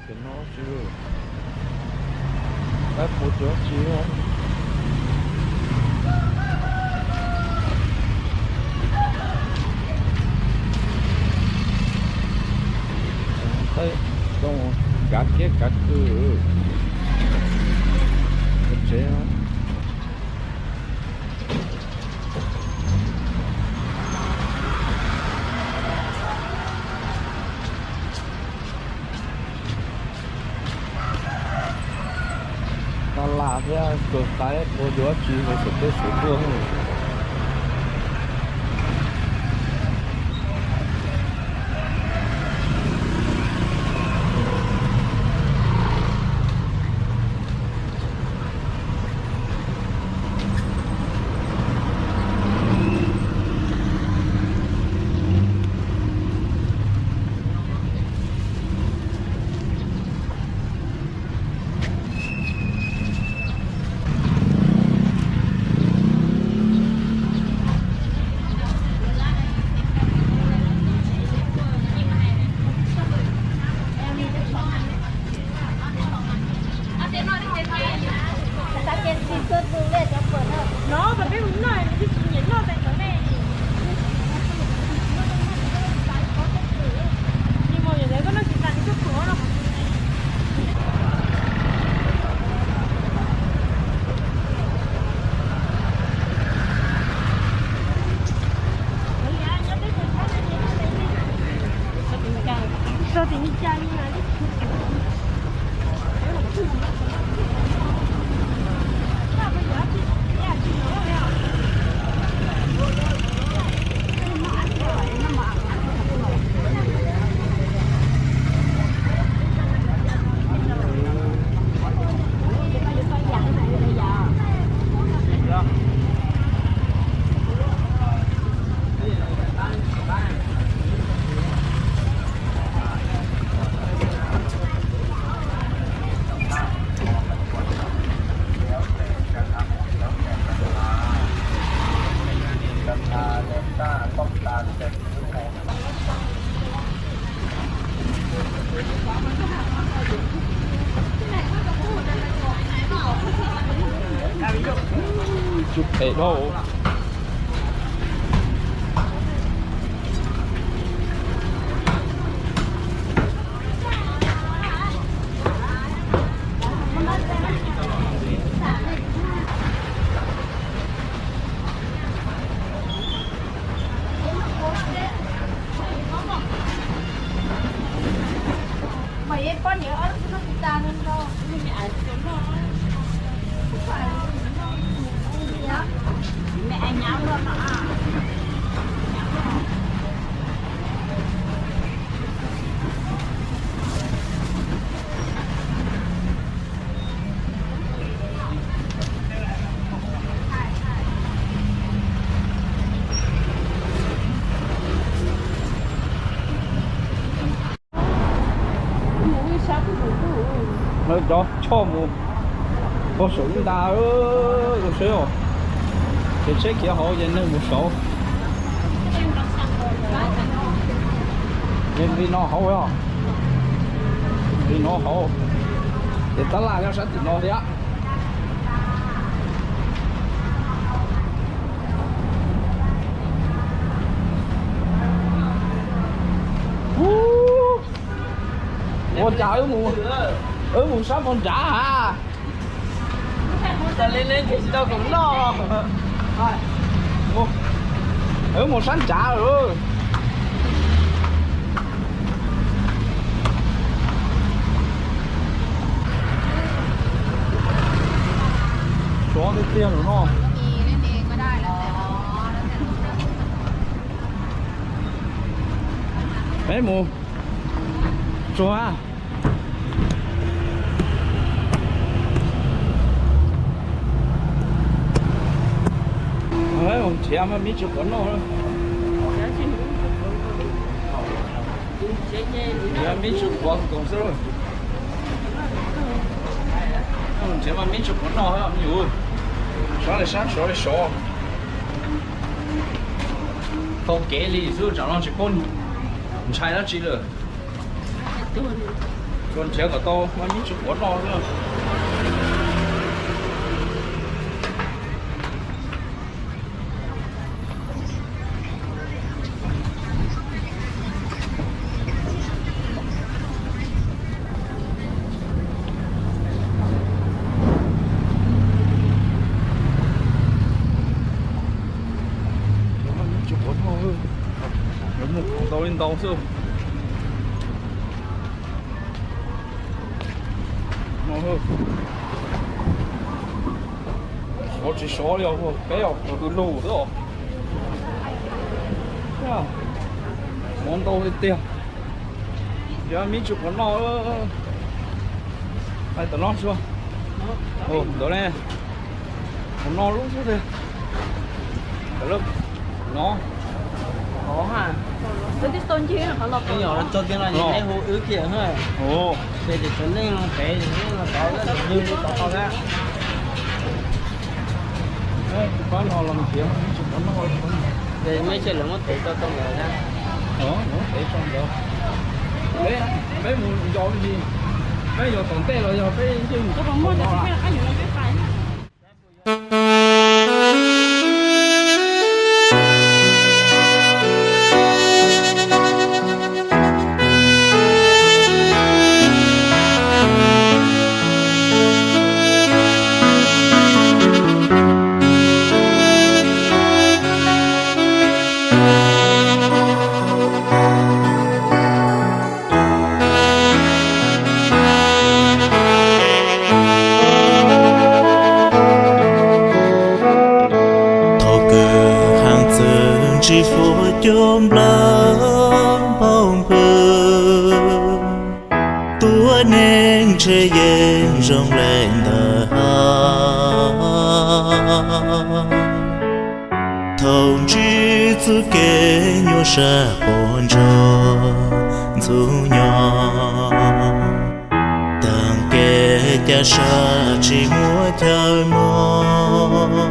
Ces no tsis, qaib puas tsis tsis. Qaib zoo kav kiab kav khw tsev. Tau lam thiab kawg qaib puas yuav tsis hauv xom tej xom tuaj. Tsis phem dhau. Lawv cov choj mus pog saum ib nta, zoo seb os. Ces tsheb khiav hauv ces neeg mus saud. Ces nqis no hauv os. Nqis no hauv. Ces tab laj nyob sab tim no thiab. Ua cas wb mus, wb mus sab nraud nrad ha. Wb mus sab nraud lawm. Tsov tiag tiag lawm no. Peb mus tsuag. Nrhiav mas me ntsis quav noj. Nrhiav me ntsis quav nkoos xwb. Nrhiav mas me ntsis quav noj me nyuam. Sab li sab, sov li sov. Tau kev li xwb, tsam no tsis paub ntshai dab tsi lawm. Nrhiav kom tau mas me ntsis quav noj xwb. Lawv muag ntau li ntau xwb. Sov tsis sov li os, peb os, tus lug xwb os. Mov ntau tiag tiag. Yog me ntsis quav noj. Hais tom no tsuag. Ntawd ne, quav noj lub xwb tiag. No. Ib yam no tso tiag no neb hu wb kiag. Ces tseem neej no pem, neej no tod, tus hlwb tod tau na. Tus pab no los nrhiav, tsis pab noj. Ces mej seb lawv muab tev tso rau ntawd na. Muab tev tso ntawd. Peb, peb mus yos li, peb yos tom ntej los yog peb yeej mus. Thaum kawg heev txawm ntsib hluas cov nplawg npauj npwg, tuab neeg ntshe yeej zoo le ntawd hab. Thaum ntsib txuj kev nyuaj sab pom ntsog ntxub nyo, taag kev ca sab tsis muaj chaw moog.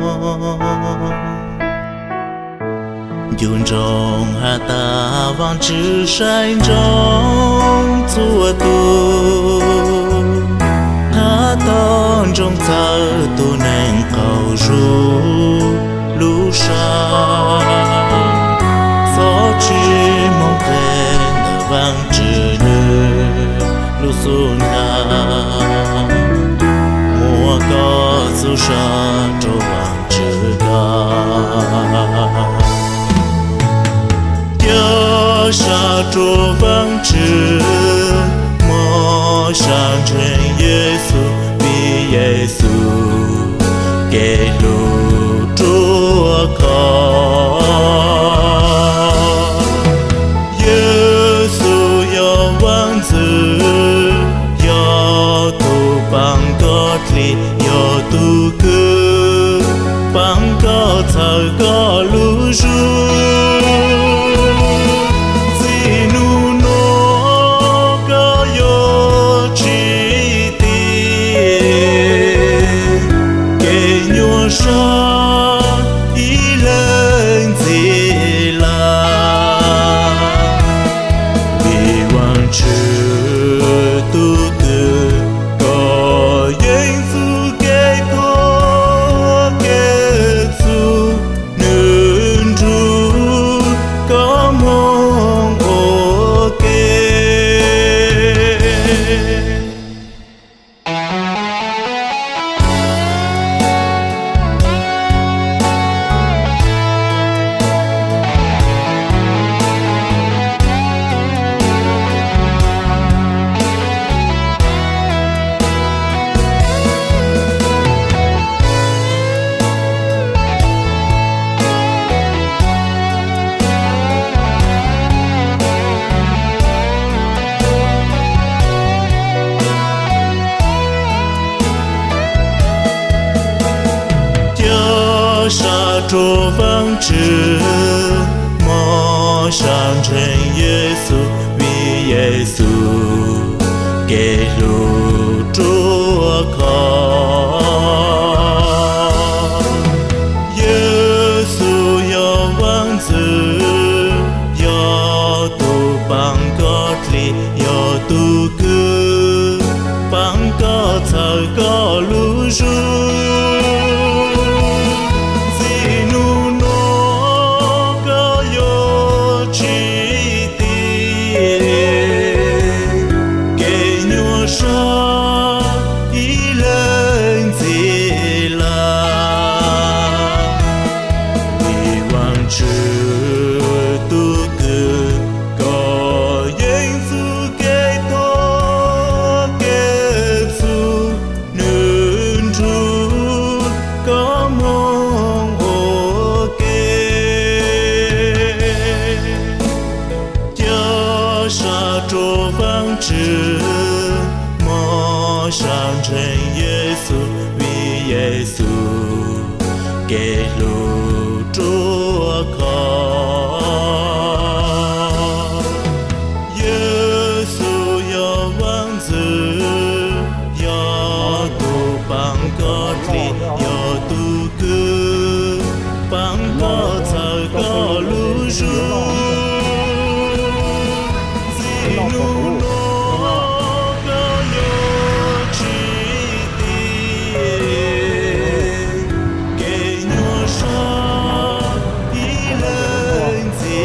Ncu ntsoov has tas Vaajtswv saib ntsoov txhua tus, hab tau ntsoov txawv tug neeg qaug zug lub sab. Xob tsis moog qeg ntawm Vaajtswv nwg lub xub ntaag, muab koj txuj sa rua Vaajtswv kag. Ca sa rua Vaajtswv, moog sa ntseeg Yexus, vim Yexus kev hlub ruaj khov. Yexus yog Vaajntxwv, yog tug paab koj dlig, yog tug kws paab koj txhawb koj lub zug. Txij nub nuav koj yuav tsis tig, kev nyuaj sab ib leeg ntxiv lawm. Vim Vaajtswv tug twg, koj yeej txuj kev tuag kev txug, nwg nrug koj moog ua ke. Ca sa rua Vaajtswv, moog sa ntseeg Yexus, vim Yexus kev hlub ruaj khov. Yexus yog Vaajntxwv, yog tug paab koj dlig, yog tug kws Tswv, txij hnub no koj yuav tsim tias kev nyuaj sab ib leeg ntxhi lawm. Vim Vajtswv tus kwv koj yeej txuj kev thov kev txhub, nws nrug koj moog ua ke. Ca sab rua Vaajtswv, moog sab ntseeg Yexus, vim Yexus kev hlub ruaj khov. Yexus yog Vaajntxwv, yog tug paab koj dlig, yog tug kwv paab koj txhawb koj lub zug. Txij hnub no koj yuav tsim tias kev nyuaj sab ib leeg ntxhi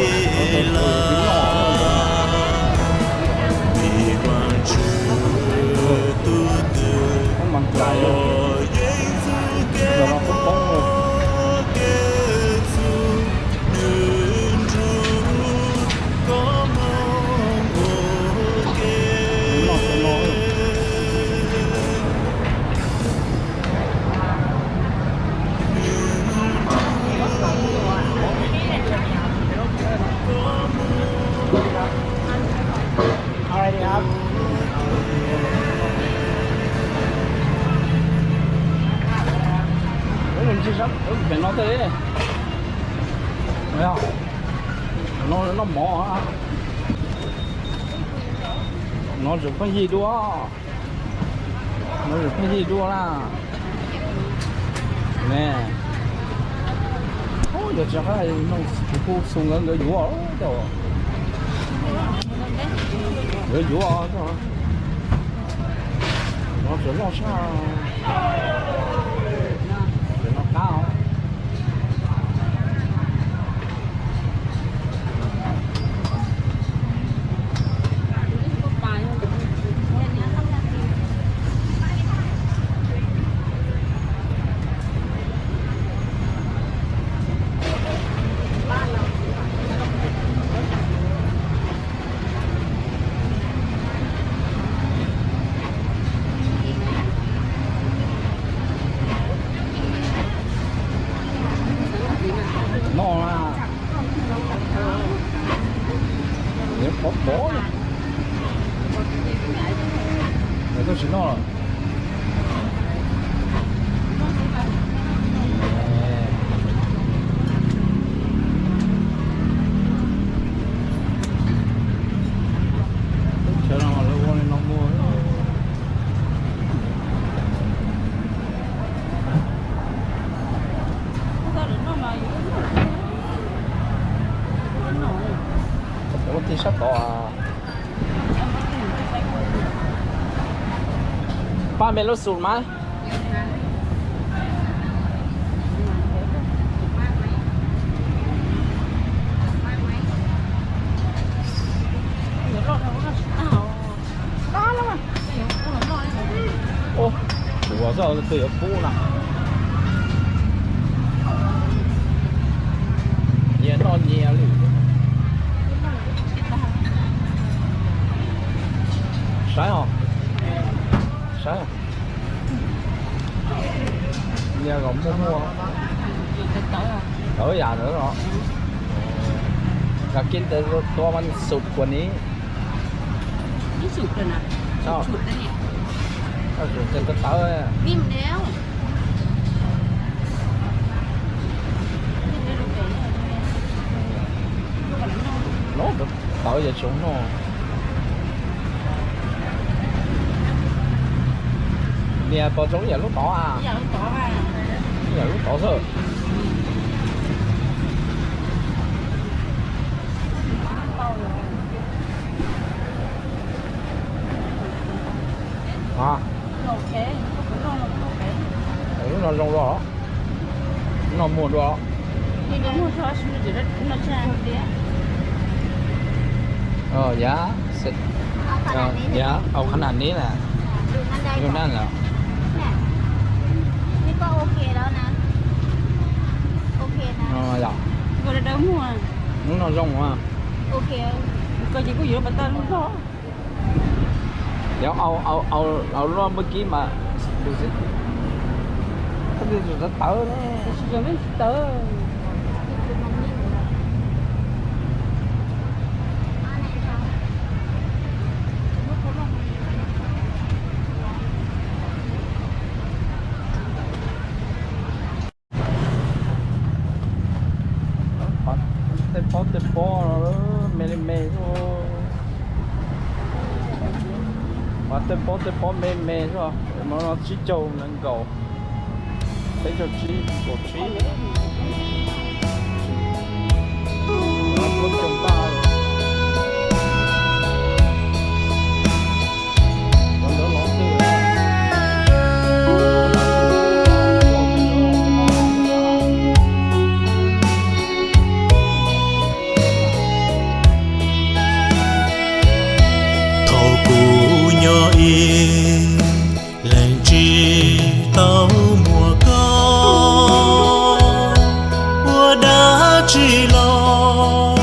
lawm. Vim Vajtswv tus kwv koj yeej txuj kev thov kev txhub, nws nrug koj moog ua ke. Pem no tej, no noj mov, no tseem pheej yig dua, no tseem pheej yig dua na. Ne, yog tsis qab kuv kuj xu nkawd nkawd yuav, nkawd yuav, no tseem loj sab, tseem no qab os. No na, nws pov pov, nws tuaj tsis noj lawm. Teb chaws no lawv ua li no muag. Ua tib sab tod. Pab me lub xus mas. Ua, ua zoj twg yuav pub na. Nyias noj nyias li. Saib os. Saib. Nyias kom muaj muaj. Tawv yam ntawd los. Cov kib ntawd tua mas xum kua ni. Tawv tawv. Lub tawv yog tsoom no. Nias pom zoo ib yam lub tod a. Ib yam lub tod xwb. A, No zoo dua, no muag dua. Yav, yav au qhab nab neb na, zoo dab lawm. Yog, hnub no zoo mas. Yav au, au, au, au luaj npawb kib mas, tawv tawv. Tej pob tej pob me li me xwb. Mas tej pob tej pob me me xwb. Mas no tsib caug nees nkaum, peb caug tsib, kaum tsib. Thaum kuv nyob ib leeg tsis tau muaj koj, ua dab tsi los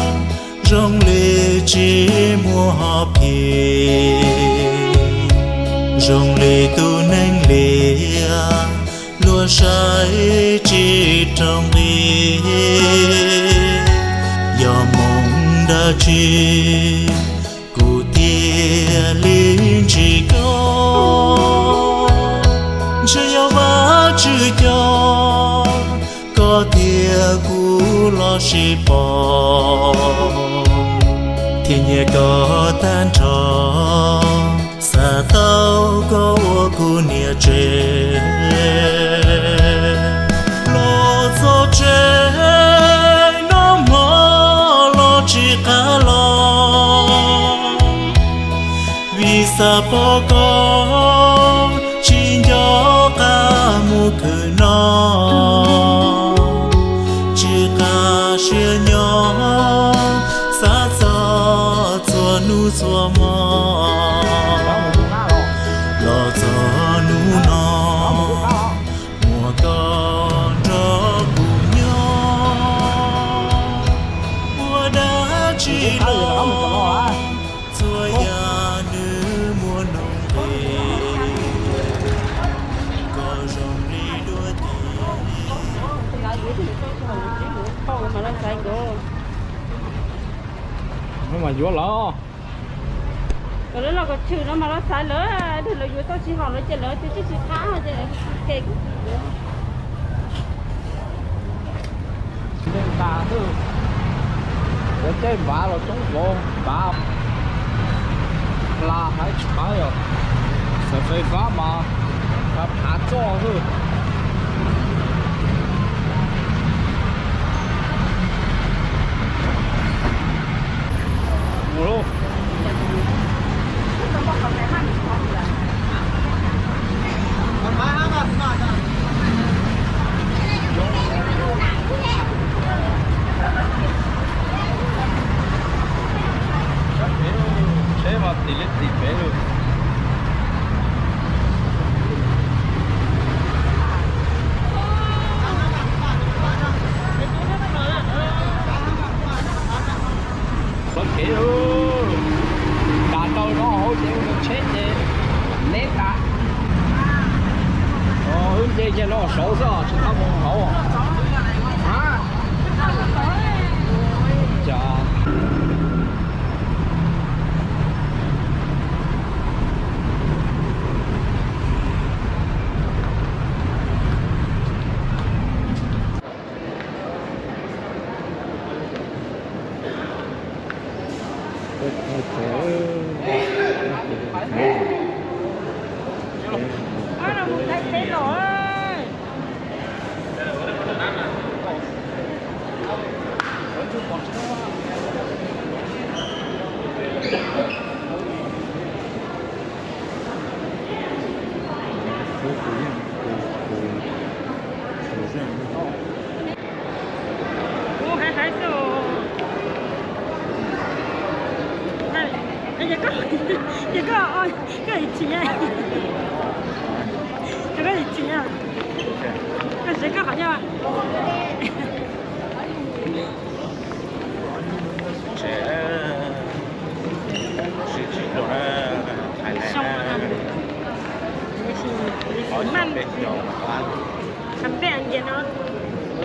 zoo li tsis muaj hom phiaj, zoo li tus neeg liam luag saib tsis raug nqi. Yog moo dab tsi kuv thiaj li ntsib koj? Ntshe yog Vajtswv coj koj thiab kuv los sib pom, thiaj nyiam koj tag nrho, xav tau koj ua kuv niam tsev. Los txog tsev noj hmo los tsis qab los, vim xav pom koj tsis nco qab mus khwv noj, tsis qab siab nyob xav txog txhua hnub txhua hmo. Los txog hnub no muaj koj nrog kuv nyob, ua dab tsi los txhua yam nws muaj nqis, koj zoo li dua tiag. Mas yuav los. Kom lawv los kom tshwm no mas los xaiv lawv, lawv yuav tau tsis haum lawv ces lawv twb tsis tsis qab ces lawv ke. Ntees tas xwb, cov caij npav los coob vauv npav, hla haiv tsis qab yog, xaiv fais fab mas phav txoj xwb. Tsheb mas tim liab tim pem lawm. Txoj kev lawm, ntas tau no hauv ces ua tsheb ces neb tas. Wb nce kiag no saud xwb tsis tau mus hauv. Cas Tsis, tsis tau na, hais na. Peb no,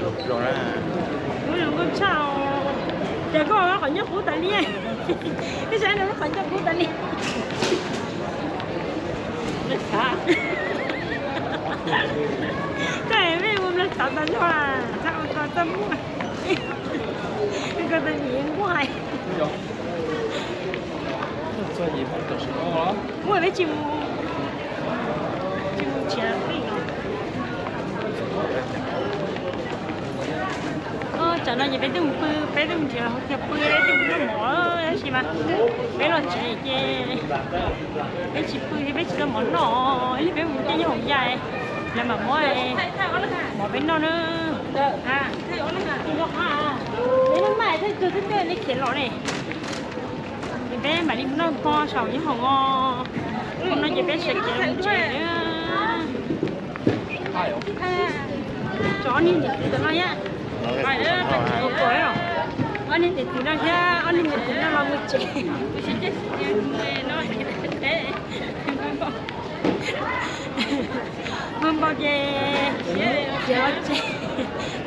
kuv zoo nkauj tshaj, ces koj qhov nyob qub tas li. Peb saib no qhov nyob qub tas li. Txawm peb ua nplag xav tag zog, txhob ua ko txaj muag, ko tag yim nquag. Muaj peb tsis mus, tsis mus nrhiav pij no. Tsam no ces peb twb mus pw, peb twb mus nrhiav hauv kiag pw, peb twb mus noj mov tab sis mas peb los tsev ces peb tsis pw thiab peb tsis tau mov noj, ib pliag peb mus caij nyob hauv yaj, lawv mam muab mov peb noj na. Peb noj mas thiaj tug twb twb li khiav los ne. Ces peb mam li mus noj hmo saum nyob hoom os. Hmo no ces peb sawv kev mus tsev. Tso ob niag niam txiv ntawm no thiab. Ob niag niam txiv no thiab ob niag niam txiv no los mus tsev. Npau npau ces khiav los tsev,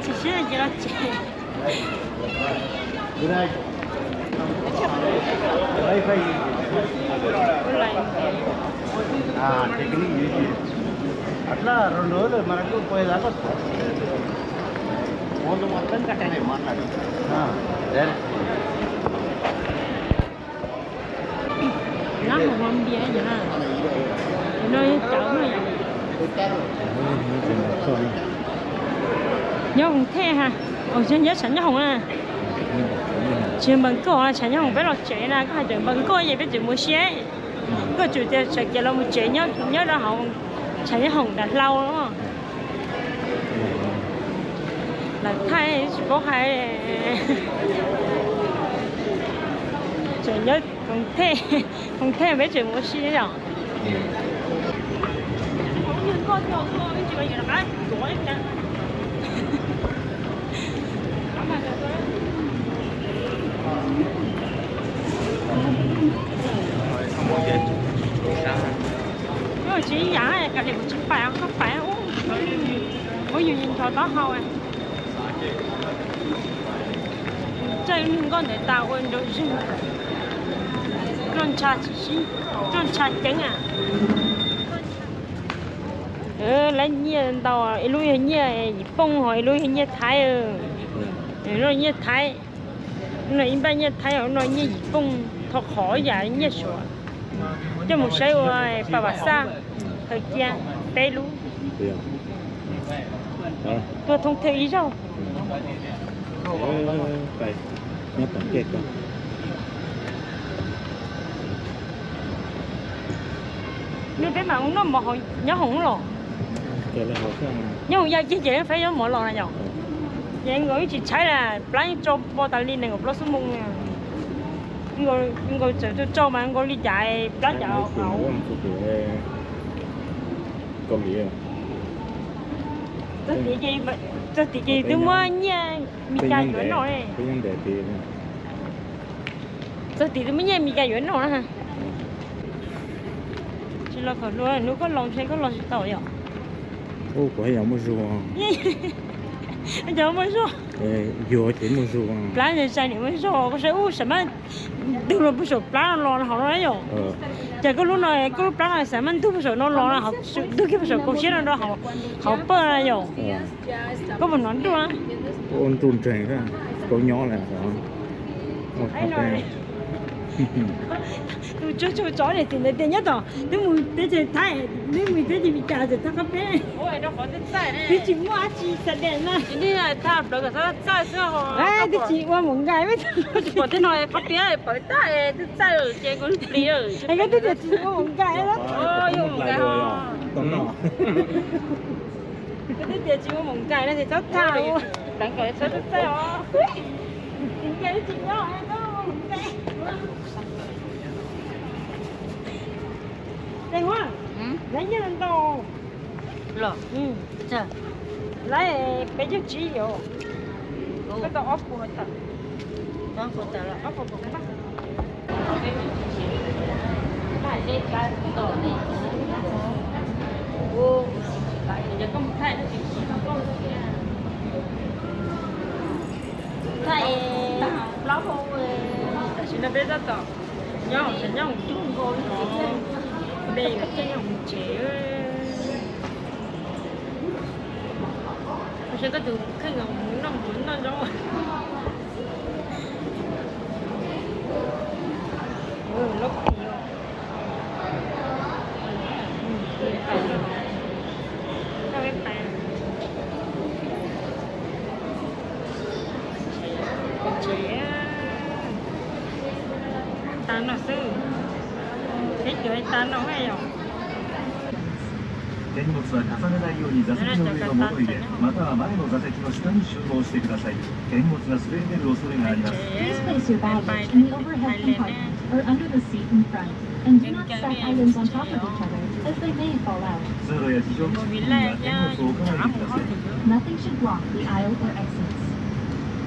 chim siab khiav los tsev. Lab hauv hmo npias yom na. No yog cawv no yom. Nyob hoom thej ha. Nyob tshav nyob hoom na. Tsis npaws nkauj, tshav nyob hoom peb los tsev na, koj hais tias npaws nkauj ces peb tseem mus siab. Koj tsum tias sawv kev los mus tsev nyob, nyob rau hauv tshav nyob hoom nram hlau. Lawv thaij tsis paub hais. Tseem nyob hoom thej, hoom thej peb tseem mus ua si yom. Tsis ib yam, kav liam kuv tsis pais, koj pais. Muab yus nthos taub hau. Txawj lub nkoj ntawd tas ua nrau zog, roj ntsha tsis sib, roj ntsha ceeb a. Lawv nyiaj ntau, ib lub yog nyiaj yim pooj ho ib lub yog nyiaj Thaib. No nyiaj Thaib, no ib npaj nyiaj Thaib, no nyiaj yim pooj, thov qhov yam nyiaj Suav. Coj mus saib ua pas vam xaj, khaws cia peb lub. Tuaj thoob thawj ib zaug. Nws peb mam mus noj mov nyob hoom los. Nyob hoom yaj kiag ces peb yuav mov los na yom. Ces nkaus yeej tsis tshaib na, plab yeej tsau npo tas li nees nkaum plaub xuab moos. Nkaus txawm tsau tsau mas nkaus li cas plab cas. Txog tid ces twb muab nyiaj Mis Kas yuav noj. Txog tid twb muab nyiaj Mis Kas yuav noj na. Tsis los kom hlua, hnub koj los ntshe koj los tsis tau yom. Kuv yog muaj zog. Cov muaj zog. Yuav ces muaj zog. Plab zais niam muaj zog, koj saib ub, xav mas ntug los puag saum plab no los hauv no yom. Ces koj lub no, koj lub plab no xav mas ntug puag saum no los, ntug kiag puag saum kaum siab no rau hauv pawg na yom. Koj puas hnov nruj? Ua nruj nreeg, kaub nyob lawm. Tus tsuag tsuag tsov niam txiv ntawd tias nyob tom, twb mus teb chaws Thaib, twb mus teb chaws Mis Kas txawm txog qab peb. Twb tsis muaj dab tsi xav dej na. Twb tsis ua mus nkaim, twb tsis ua mus nkaim. Koj twb tias tsis ua mus nkaim. Koj twb tias tsis ua mus nkaim no ces txhob txhaj. Pleev kom txhob txhaj os. Tsis nkaim tsis nyob, mus nkaim. Los. Laib peb caug tsib yom. Koj tau ob puas tawm. Ob puas tawm los ob puas puas koj tau. Thaij, tam sim no peb tab tom nyob hauv, nyob hauv cug nkaus li, npe ces nyob hauv tsev. Koj tus kheej noj, noj zaub. Lub pis os. Tsev tas no xwb, peb caug tas no yom. 手荷は重ねないように座席の上のもといで、または前の座席の下に収納してください。手荷物が滑り出る恐れがあります。 Please place your baggage in the overhead compartment or under the seat in front, and do not stack items on top of each other, as they may fall out. 通路や非常口付近には手荷物を置かないでください。 Nothing should block the aisle or exits.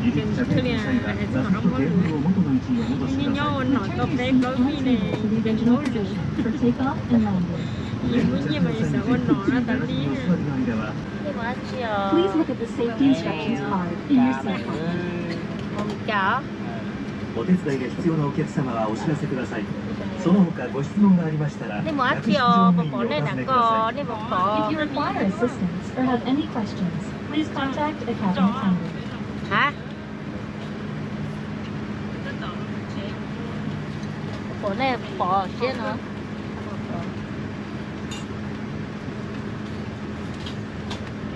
離陸着陸の際は座席とテーブルを元の位置にお戻しください。 Return your seat and table to the original position for takeoff and landing. 座席の際、座席にお座りの間は Please look at the safety instructions card in your seat pocket. お手伝いが必要なお客様はお知らせください。その他ご質問がありましたら、客室乗務員にお尋ねください。 If you require assistance or have any questions, please contact a cabin attendant. Pom nej pom siab no.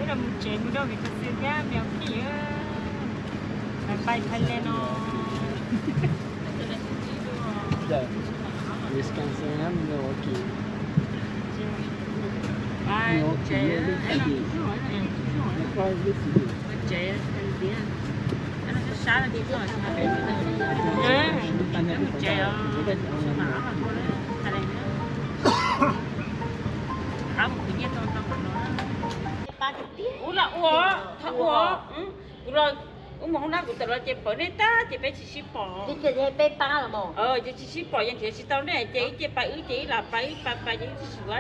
Peb los mus tsev mus dua vim kas xwb thiab me ua kij, lawv pais Thailand no. Descansando aquí. Pais tsev, tsev, sab sab, tsev, qab mus khwv nyiaj tau tau qhov no. Ua los ua, ua los, wb mus hoob nab kuv tawm los ces pawv nej tag ces peb tsis sib pom. Ces tsis sib pom, yeej nrhiav tsis tau nej ces ib ce pais wb ces ib lam pais wb pais pais ces wb tsis sib pom.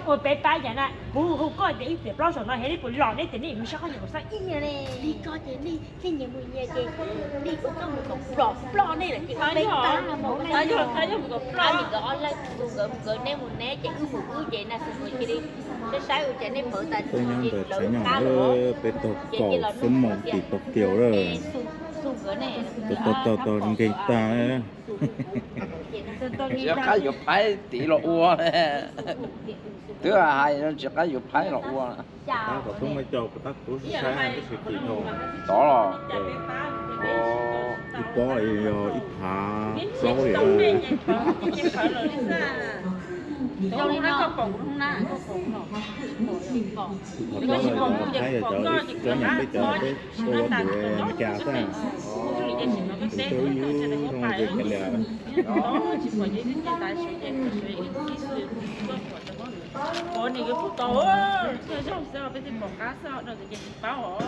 Ua peb pab yam na, kuv hu koj ces ib tiam plaub saum no heev li puas los nej tias nej mus sab qab nyuag saib ib nyiag li. Li koj ces nej nyias mus nyias ces nej ua koj mus kom ploj ploj nej lawm ces ua peb pab no mus. Yog mus kom ploj, nkawd ob leeg mus nkawd, nkawd neb mus neb ces wb mus wb ces na xu cia li saib saib ua cas nej pawv tas ces lawv qab lawm. Peb tog kaum xab moos tim Tokyo lawm. Tau tau tau nkeeg tag. Tsis qab yuav phaib tim los ua. Twb hais tsis qab yuav phaib los ua. Tod los, ib pob yog ib phav plaub li. Ib phav plaub los peb cov, peb ua tus Meskas xwb. Tus twg yug zoo li li. Ua nws yuav pub tau, tsuas zaug xwb peb thiaj pom qab xwb, no ces tsis paub os.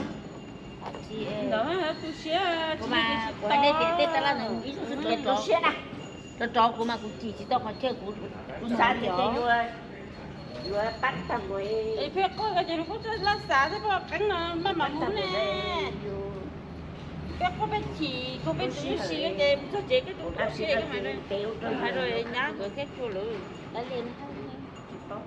Ntawd tu siab, kuv hais nej tias tej tab laj no ib zaug xwb tu siab na. Rov rov kuv mas kuv chim tsis tau qhov chaw, kuv xav tias yuav, yuav pab tag nkaus. Peb quaj ces nws kuj laj xav thiab, peb qeeb no maj mam mus ne. Peb quaj peb chim, kuv peb tus lub si ces txog tsev peb tus lub si, hais rau nyab nkawd thiab tsuag lawm. Tsis paub.